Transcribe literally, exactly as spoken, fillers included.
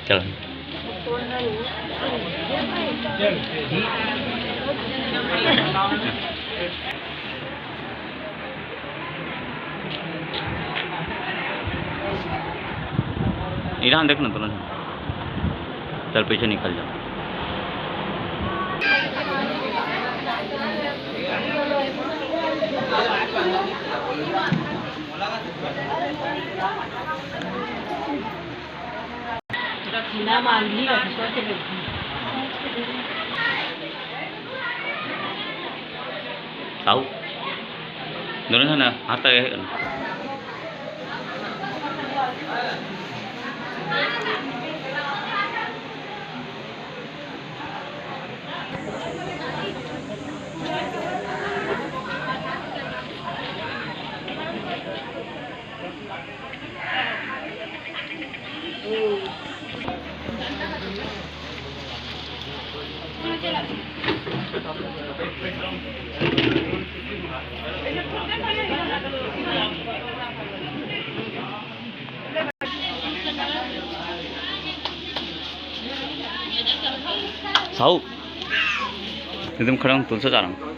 चल। ईरान देख ना, दोनों झन। चल, पीछे निकल जा। साहू, दोनों झन हाथ लगा के। साहू, एकदम खड़ा हूँ, तुलसी जा रहा हूँ।